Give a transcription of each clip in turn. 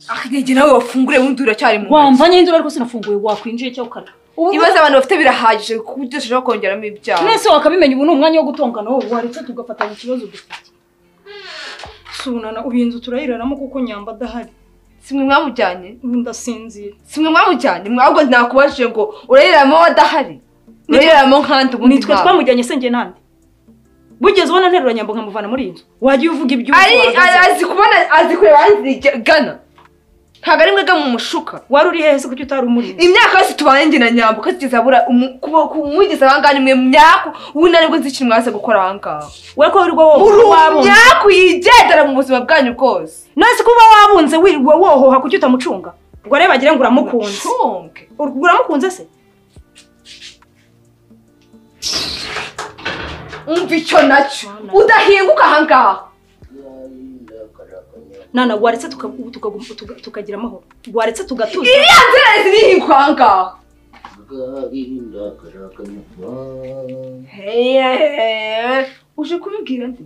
Ah, nige nawe wafungure wundi uracyari mu. Wamvanye induru ariko sinafunguye wakwinjiye cyo ukara. Ibibazo abantu bafite birahagije kudushaho kongeramo ibyaha. Nese wakabimenya ubu ni umwanya wo gutongana wowe waretse tugafatanya ikibazo dufite. Sunana ubinzu turayiraramo kuko Nyamba adahari. Simwe mwamujyanye? Ndasinzira. Simwe mwamujyanye? Mwabwo nakubajije ngo urayiraramo adahari. Urayiraramo nkandi ubundi. Nitwe twamujyanye se nge nande. Bugeze ubona nterura Nyambo nkamuvana muri inzu. Wagiye uvuga ibyo ari azi kubona azi kureba gana. Ntabwo ari mwega mu mushuka. Wari uri hehe se kuki utari umurinzi? Imyaka yose tubanye nge na Nyambo kazigeza abura kumwigeza ahangaha nimwe myako ubu nibwo nzi ikintu mwaze gukora ahangaha. We ko wirirwa wowe wabunze. Myako yigendera mu buzima bwanyu bwose. None kuba wabunze wirirwa wohoha kuki utamucunga? Ubwo rero bagira ngo uramukunze. Uramukunze se? Umva icyo nacyo udahinguka ahangaha. Nana waretse tukagira amahoro. Waretse tugatuza. Iriya nzira zirihinguka ahangaha. Uje kubibwira nde?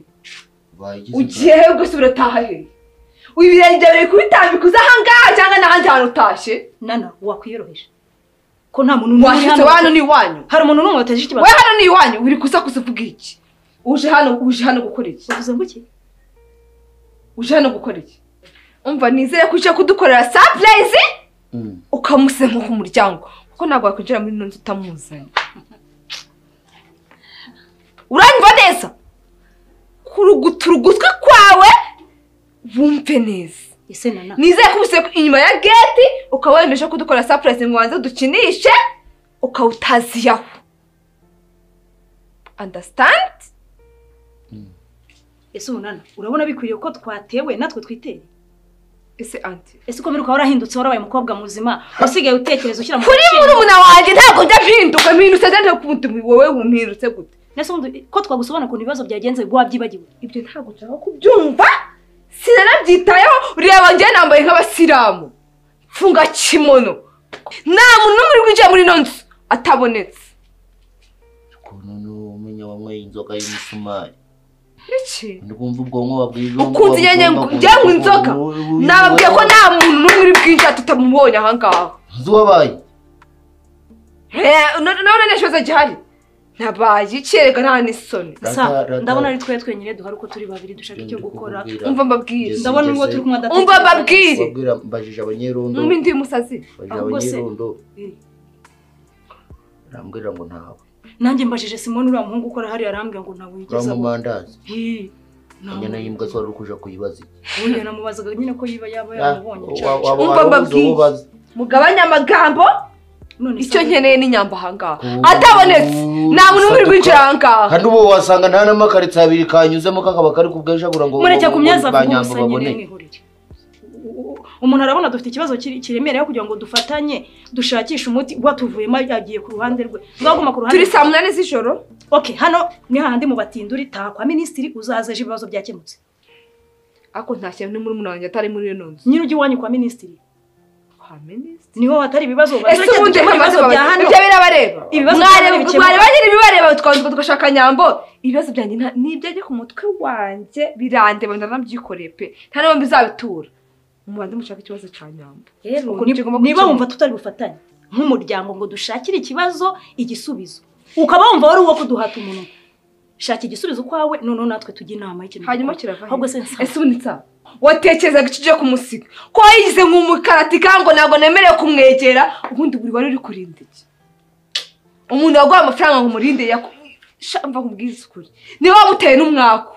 Ugiye he gusa urataha he? Ibirenge biri kubitambika uza ahangaha cyangwa n'ahandi hantu utashye? Nana wakwiyoroheje. Ko nta muntu n'umwe hano. Hano ni iwanyu. Hari umuntu n'umwe wateje ikibazo. We hano ni iwanyu uri kusakuza uvuga iki? Uje hano gukora iki? Uvuze ngo iki? Uje hano gukora iki? Umva nizere ko uje kudukorera surprise ukamusenka ku muryango kuko ntabwo wakwinjira muri ino nzu utamuzanye. Uranyumva neza? Kurugutura ugutwi kwawe wumve neza. Ese Nana nizere ko ubuse inyuma ya gate ukaba wemeje kudukora surprise ngo wanze dukinishe ukawutaziyaho. Understand? Ese Nana urabona bikwiriye ko twatewe natwe twitere? Ese auntie ese uko miruka warahindutse warabaye umukobwa muzima usigaye utekereza ushyira mu kuri murumuna wanjye ntabwo njya mpinduka mpindutse njya kundi wowe umpindutse gute? Nese undi ko twagusobanura ukuntu ibibazo byagenze wabyibagiwe. Ibyo ntabwo nshaka kubyumva. Sinanabyitayeho ureba njye nambaye nk'abasilamu. Mfunga kimono. Nta muntu n'umwe uri kwinjira muri ino nzu atabonetse. Ukuntu umenya wanyweye inzoga y'umusumari. Iki? Ndikumva ubwonko wabwije ukunze nyenye njye nywa inzoga. Nababwiye ko nta muntu n'umwe uri bwinjira tutamubonye ahangaha. Nzi wabaye. None nta kibazo gihari. Nabaye icyereka nta n'isoni. Ndabona ari twe twenyine duhari uko turi babiri dushaka icyo gukora. Umva mbabwire. Ndabona uwo turi kumwe adatekereza. Umva mbabwire. Mbabwira mbajije abanyerondo. Umva ndi umusazi. Abanyerondo. Arambwira ngo ntawe. Nanjye mbajije Simon uriya muhungu ukora hariya arambwira ngo ntawe yigeze abona. Uramumandazi. Inyana y'imbwa se wari uri kuja kuyibaza iki? Oya namubazaga nyine ko yiba yaba yamubonye. Umva mbabwire. Mugabanye amagambo. Icyo nkeneye ni Nyamba ahangaha. Atabonetse nta muntu uri kwinjira ahangaha. Kandi ubu wasanga nta n'amakaritsi abiri kanyuzemo kakaba kari kubwejagura ngo mureke kumyaza vuba nyine mwihorere. Umuntu arabona dufite ikibazo kiremereye kugira ngo dufatanye dushakishe umuti watuvuyemo yagiye ku ruhande rwe. Ngaguma ku ruhande. Turi saa 8 z'ijoro. Okay, hano ni hahandi mu batinduri taha kwa minisitiri uzaze ejo ibibazo byakemutse. Ako nta kintu muri umuntu wanjye atari muri ino nzu. Nyine ujye iwanyu kwa minisitiri. Niho hatari ibibazo. Ese ubundi ibibazo bya hano ibyo birabareba. Mwari bagira ibibareba twanzwe tugashaka Nyambo. Ibibazo byanjye nibyo ku mutwe wanjye birandeba ndanabyikoreye pe. Nta n'aho bizabitura. Mubanze mushaka ikibazo cya Nyambo. Niba wumva tutari bufatanye nk'umuryango ngo dushakire ikibazo igisubizo. Ukaba wumva wari uwo kuduhata umuntu. Shaka igisubizo kwawe none natwe tujye inama y'ikintu. Hanyuma kirava. Ahubwo se ese ubundi nsa watekerezaga icyo ugiye kumusiga ko wayigize nk'umukaratika ngo ntabwo nemerewe kumwegera ubundi buri wari uri kurinda iki? Umuntu waguha amafaranga ngo umurinde mva nkubwize ukuri niba wamuteye n'umwaku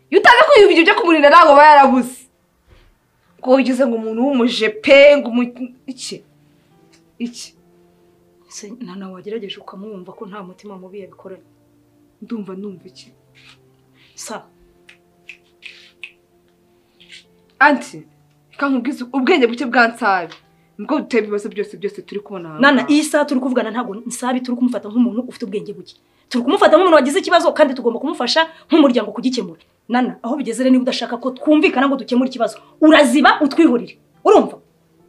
iyo utaza kwiyumva ibyo kumurinda ntabwo aba yarabuze ko wigize ngo umuntu w'umujepe ngo iki iki Nana wagerageje ukamwumva ko nta mutima mubi yabikoranye. Ndumva numva iki sa Auntie, kankubwiza ubwenge buke bwa Nsabi nibwo duteye ibibazo byose byose turi kubona. Nana iyi saha turi kuvugana ntabwo Nsabi turi kumufata nk'umuntu ufite ubwenge buke. Turi kumufata nk'umuntu wagize ikibazo kandi tugomba kumufasha nk'umuryango kugikemura. Nana aho bigeze rero niba udashaka ko twumvikana ngo dukemure ikibazo uraziba utwihorire. Urumva?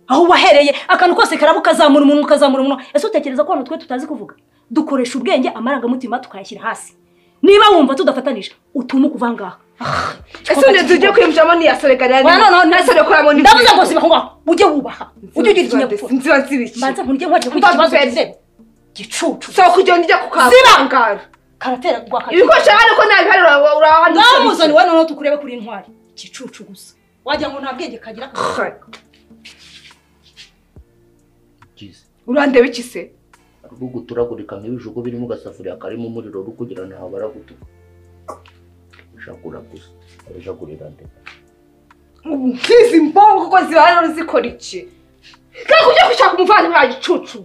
Aho wahereye akantu kose karabo kazamura umuntu kazamura umuntu. Ese utekereza ko hano twe tutazi kuvuga? Dukoresha ubwenge amarangamutima tukayashyira hasi. Niba wumva tudafatanije utumuka uva ngaha. Ese unenze ujye kwinjiramo niyasorekana nasorekoramo ni ndavuze ngo siba ngaho ujye wubaha ujye ugira ikinyabupfura. Nziba zibiki mbanza nkurye nkwaje ku kibazo kize gicucu so kujya njya kukangara karatera rwakati ibikoresho hano ko nabi hari urahano namuzani we noneho tukurebe kuri intwari gicucu gusa wagira ngo nta bwenge kagira. Urandeba iki se? Ruguturagurika nk'ibijugo birimo gasafuriya karimo umuriro rukugira ntaho baragutuka. Ushakura gusa arajagurira nde. Ubu nkizi mbongo ko zibana zikora iki? Kandi kujya gushaka umuvandimwe wa gicucu.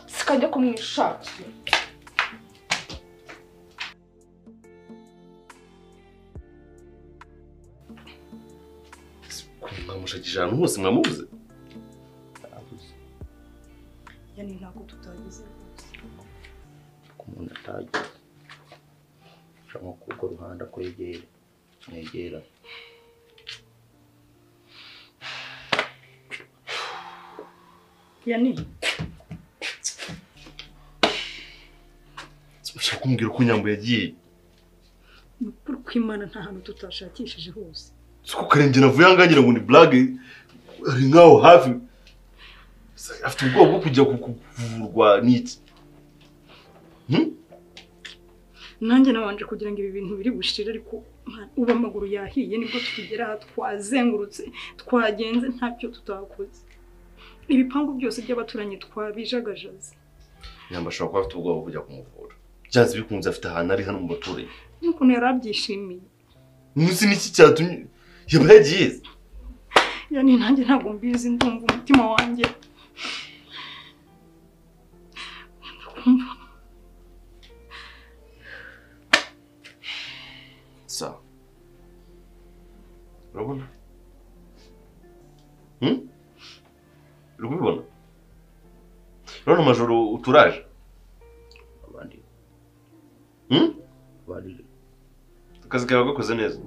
Sikajya kumwishakira. Mwamushakisha ahantu hose mwamubuze? Yani ntabwo tutagize rwose. Umuntu atagize. Shaka kuko ruhanda kwegera. Mwegera. Yani ushaka kumbwira ko Nyambo yagiye? Nukuri kw'Imana nta hantu tutashakishije hose. Siko karenge navuye angangira ngo ni blague ari nkaho hafi. Afite ubwoba bwo kujya kuvurwa n'iki? Nanjye nabanje kugira ngo ibi bintu biri bushire ariko uba amaguru yahiye nibwo tukigera twazengurutse twagenze ntacyo tutakoze. Ibipangu byose by'abaturanyi twabijagajaze. Nyambo ashobora kuba afite ubwoba bwo kujya kumuvura. Byanze bikunze afite ahantu ari hano mu baturanyi. N'ukuntu yarabyishimiye. Munsi n'iki cyatumye yaba yagiye? Yani nanjye ntabwo mbizi ndumva umutima wanjye. Sawa. Urabona? Uri kubibona? Urabona amajoro uturaje? Abandi. Abandi. Akazi kawe gakoze neza.